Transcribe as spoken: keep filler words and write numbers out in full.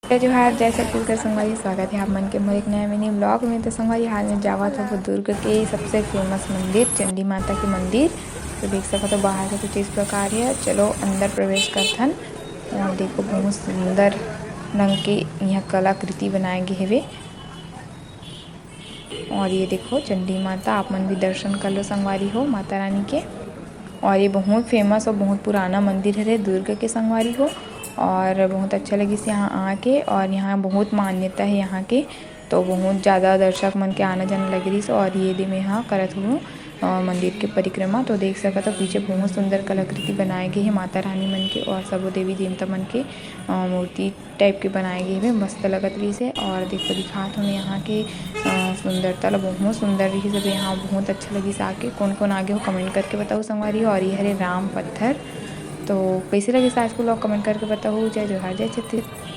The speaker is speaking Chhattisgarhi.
जय जोहार, जय छत्तीसगढ़ संगवारी, स्वागत है आप मन के मोर एक नया mini vlog में। तो संगवारी, हाल में जावत हवो दुर्ग के सबसे famous मंदिर, चंडी माता के मंदिर। तो देख सकत हो, बाहर से कुछ इस प्रकार है। चलो, अंदर प्रवेश करथन। और देखो, बहुत सुंदर ढंग के यहाँ कलाकृति बनाए गे हवे। और ये देखो, चंडी माता, आप मन भी दर्शन कर लो संगवारी हो, माता रानी के। और ये बहुत famous और बहुत पुराना मंदिर हरे दुर्ग के संगवारी हो। और बहुत अच्छा लगिस यहाँ आके, और यहाँ बहुत मान्यता है यहाँ के, तो बहुत ज़्यादा दर्शक मन के आना जाना लगे रहिस। और ये दे मैं हा करत हूँ अ, मंदिर के परिक्रमा। तो देख सकत हो, पीछे बहुत सुंदर कलाकृति बनाए गे हे माता रानी मन के और सबो देवी देवता मन के अ, मूर्ति type के बनाए गे हवे, मस्त लगत रहिस हे। और देखो, दिखात हूँ मैं यहाँ के अ, सुंदरता ला, बहुत सुंदर रहिस हे। तो यहाँ बहुत अच्छा लगिस आके। कौन कौन आगे हो, comment करके बताओ संगवारी हो। और ये हरे राम पत्थर। तो कैसे लगिस आज के vlog, comment करके बताओ। जय जोहार, जय छत्तीसगढ़।